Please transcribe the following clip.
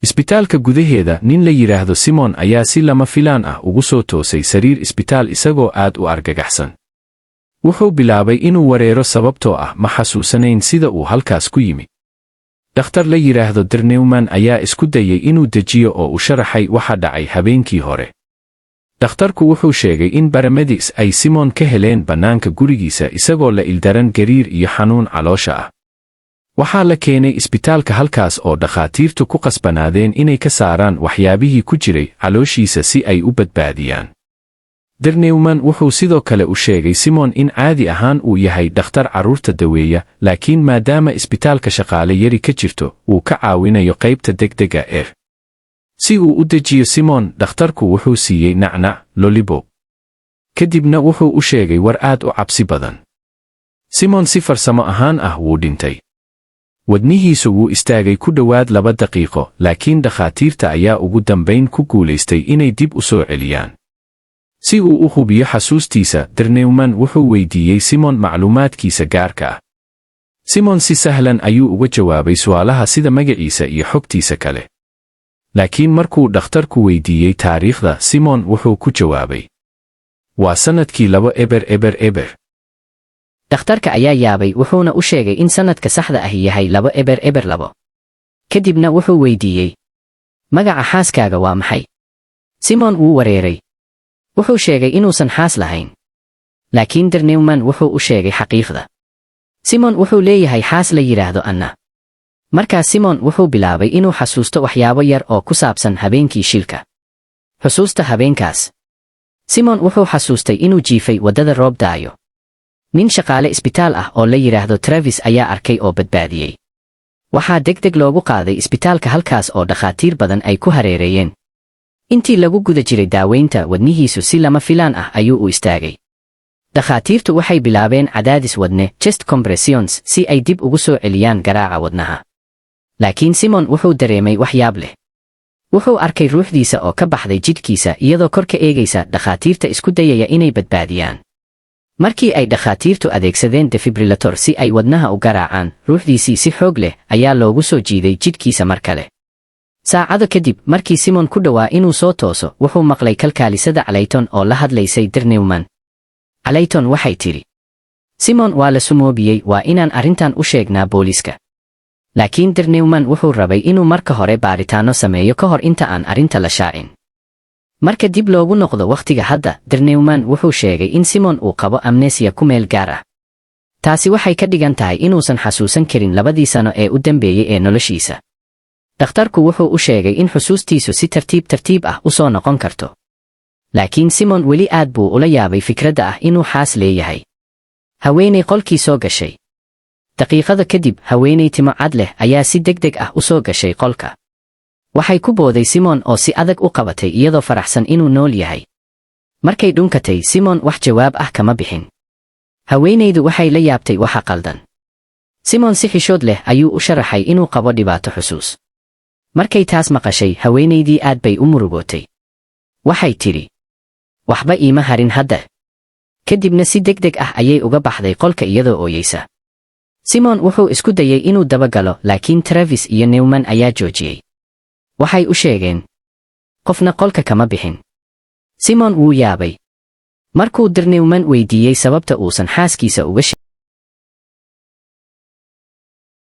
Isbitaalka gudaheeda, nin la yidhaahdo Simon ayaa si lama filaan ah ugu soo toosay sariir isbitaal isagoo aad u argagaxsan. Wuxuu bilaabay inuu wareero sababtoo ah ma xasuusanayn sida uu halkaas ku yimid. Dhakhtar la yidhaahdo Dr Newman ayaa isku dayay inuu dejiyo oo u sharaxay waxa dhacay habeenkii hore. Dhakhtarku wuxuu sheegay in paramedics ay Simon ka heleen bannaanka gurigiisa isagoo la ildaran gariir iyo xanuun caloosha ah. Waxaa la keenay isbitaalka, halkaas oo dhakhaatiirtu ku qasbanaadeen inay ka saaraan waxyaabihii ku jiray calooshiisa si ay u badbaadiyaan. Dr Newman wuxuu sidoo kale u sheegay Simon in caadi ahaan uu yahay dhakhtar carruurta daweeya, laakiin maadaama isbitaalka shaqaale yari ka jirto, uu ka caawinayo qaybta degdega er. Si uu u dejiyo Simon, dhakhtarku wuxuu siiyey nacnac, lollipop. Kadibna wuxuu u sheegay war aad u cabsi badan. Simon si farsamo ahaan ah wuu dhintay. Wadnihiisu wuu istaagay ku dhowaad 2 daqiiqo, laakiin dhakhaatiirta ayaa ugu dambayn ku guulaystay inay dib u soo celiyaan. Si uu u hubiyo xasuustiisa, Dr Newman wuxuu weydiiyey Simon macluumaadkiisa gaarka ah. Simon si sahlan ayuu uga jawaabay su'aalaha sida magaciisa iyo xogtiisa kale. Laakiin markuu dhakhtarku weydiiyey taariikhda, Simon wuxuu ku jawaabay, "Waa sannadkii 2000." Dhakhtarka ayaa yaabay, wuxuuna u sheegay in sannadka saxda ahi yahay 2002. Kadibna wuxuu weydiiyey, "Magaca xaaskaaga waa maxay?" Simon wuu wareeray. Wuxuu sheegay inuusan xaas lahayn. Laakiin Dr Newman wuxuu u sheegay xaqiiqda. Simon wuxuu leeyahay xaas la yidhaahdo Anna. Markaas Simon wuxuu bilaabay inuu xasuusto waxyaabo yar oo ku saabsan habeenkii shilka. Xusuusta habeenkaas. Simon wuxuu xasuustay inuu jiifay waddada roob daayo. Nin shaqaale isbitaal ah oo la yidhaahdo Travis ayaa arkay oo badbaadiyey. Waxaa deg deg loogu qaaday isbitaalka, halkaas oo dhakhaatiir badan ay ku hareereeyeen. Intii lagu guda jiray daaweynta, wadnihiisu si lama filaan ah ayuu u istaagay. Dhakhaatiirtu waxay bilaabeen cadaadis wadne, chest compressions, si ay dib ugu soo celiyaan garaaca wadnaha. Laakiin Simon wuxuu dareemay wax yaab leh. Wuxuu arkay ruuxdiisa oo ka baxday jidhkiisa iyadoo kor ka eegaysa dhakhaatiirta isku dayaya inay badbaadiyaan. Markii ay dhakhaatiirtu adeegsadeen defibrillator si ay wadnaha u garaacaan, ruuxdiisii si xoog leh ayaa loogu soo jiiday jidhkiisa mar kale. Saacado kadib, markii Simon ku dhowaa inuu soo tooso, wuxuu maqlay kalkaalisada Clayton oo la hadlaysay Dr Newman. Clayton waxay tidhi, "Simon waa la sumoobiyey, waa inaan arrintan u sheegnaa booliiska." Laakiin Dr Newman wuxuu rabay inuu marka hore baaritaanno sameeyo ka hor inta aan arrinta la shaacin. Marka dib loogu noqdo wakhtiga hadda, Dr Newman wuxuu sheegay in Simon uu qabo amnesia ku meel gaar ah. Taasi waxay ka dhigan tahay inuusan xasuusan karin 2dii sano ee u dambeeyey ee noloshiisa. Dhakhtarku wuxuu u sheegay in xusuustiisu si tartiib tartiib ah u soo noqon karto. Laakiin Simon weli aad buu ula yaabay fikradda ah inuu xaas leeyahay. Haweenay qolkii soo gashay. Daqiiqada kadib, haweenay timo cad leh ayaa si degdeg ah u soo gashay qolka. Waxay ku booday Simon oo si adag u qabatay iyadoo faraxsan inuu nool yahay. Markay dhunkatay, Simon wax jawaab ah kama bixin. Haweenaydu waxay la yaabtay waxa qaldan. Simon si xishood leh ayuu u sharaxay inuu qabo dhibaato xusuus. Markay taas maqashay, haweenaydii aad bay u murugootay. Waxay tidhi, "Waxba iima harin hadda." Kadibna si degdeg ah ayay uga baxday qolka iyadoo ooyeysa. Simon wuxuu isku dayay inuu dabagalo, laakiin Travis iyo Newman ayaa joojiyey. Waxay u sheegeen, "Qofna qolka kama bixin." Simon wuu yaabay. Markuu Dr Newman weydiiyey sababta uusan xaaskiisa uga